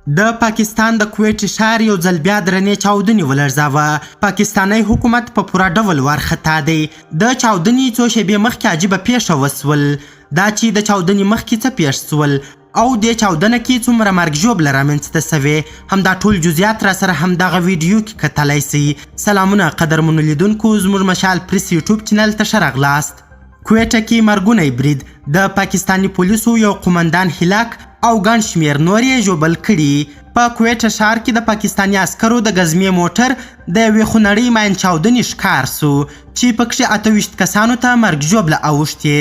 د پاکستان د کویټې ښار یو ځل بیا درنې چاودنې ولړزاوه. پاکستانی حکومت په پوره ډول وارخطا دی. د چاودنې څو شېبې مخکې عجیبه پېښه وشول. دا چې د چاودنې مخکې څه پېښ شول او دې چاودنه کې څومره مرګ ژوبله رامنځته شوې، همدا ټول جزیات راسره همدغه ویډیو کې کتلی شئ. سلامونه قدرمنو لیدونکو، زموږ مشال پریس یوټیوب چینل ته ښه راغلاست. کویټه کې مرګونی برید، د پاکستاني پولیسو یو قومندان هلاک او ګڼ شمېر نور یې ژوبل کړي. په کویټه ښار کې د پاکستاني عسکرو د ګزمې موټر د یوې خونړۍ ماین چاودنې ښکار سو چې پکښې 28 کسانو ته مرګ ژوبله اوښتې.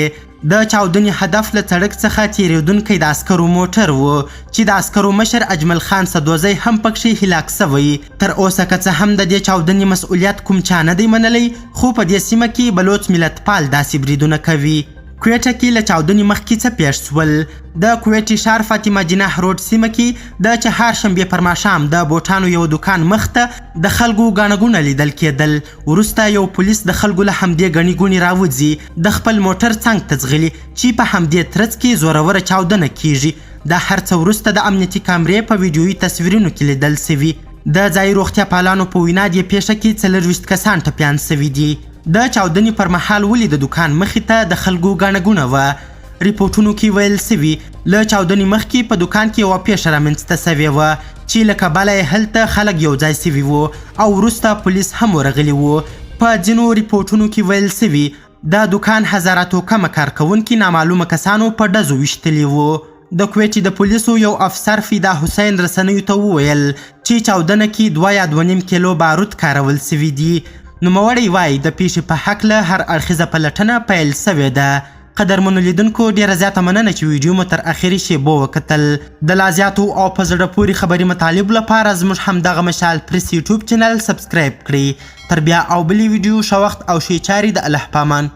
د چاودنې هدف له سړک څخه تېرېدونکی د عسکرو موټر و چې د عسکرو مشر اجمل خان سدوزی هم پکښې هلاک سوی. تر اوسه که څه هم د دې چاودنې مسؤلیت کوم چا نه دی منلی، خو په دې سیمه کې بلوڅ ملتپال داسې بریدونه کوي. کویټه کې له چاودنې مخکې څه پېښ شول؟ د کویټې ښار فاطمه جناح روډ سیمه کې د چهارشنبې پر ماښام د بوټانو یو دوکان مخ ته د خلکو ګڼه ګوڼه لیدل کېدل. وروسته یو پولیس د خلکو له همدې ګڼې ګوڼې راوځي، د خپل موټر څنګ ته ځغلي چې په همدې ترڅ کې زوروره چاودنه کیږي. دا هر څه وروسته د امنیتي کامرې په ویډیويي تصویرونو کې لیدل شوي. د ځایي روغتیا پالانو په وینا دې پېښه کې 24 کسان ټپیان شوي دي. د چاودنې پر مهال ولې د دوکان مخې ته د خلکو ګڼه ګوڼه وه؟ رپوټونو کې ویل شوي له چاودنې مخکې په دوکان کې یوه پېښه رامنځته شوې وه چې له کبله یې هلته خلک یو ځای شوي وو او وروسته پولیس هم ورغلي وو. په ځینو رپوټونو کې ویل شوي د دوکان هزاره توکمه کارکوونکي نامعلومه کسانو په ډزو ویشتلي وو. د کویټې د پولیسو یو افسر فدا حسین رسنیو ته وویل چې چاودنه کې 2 یا 2.5 کیلو باروت کارول شوي دي. نوموړی وایي د پیښې په هکله هر اړخیزه پلټنه پیل شوې ده. قدرمنو لیدونکو، ډیره زیاته مننه چې ویډیو مو تر اخري شیبو وکتل. د لا زیاتو او په زړه پورې خبري مطالبو لپاره زموږ همدغه مشال پریس یوټیوب چینل سبسکرایب کړئ. تر بیا او بلې ویډیو، ښه وخت او ښې چارې، د الله پامان.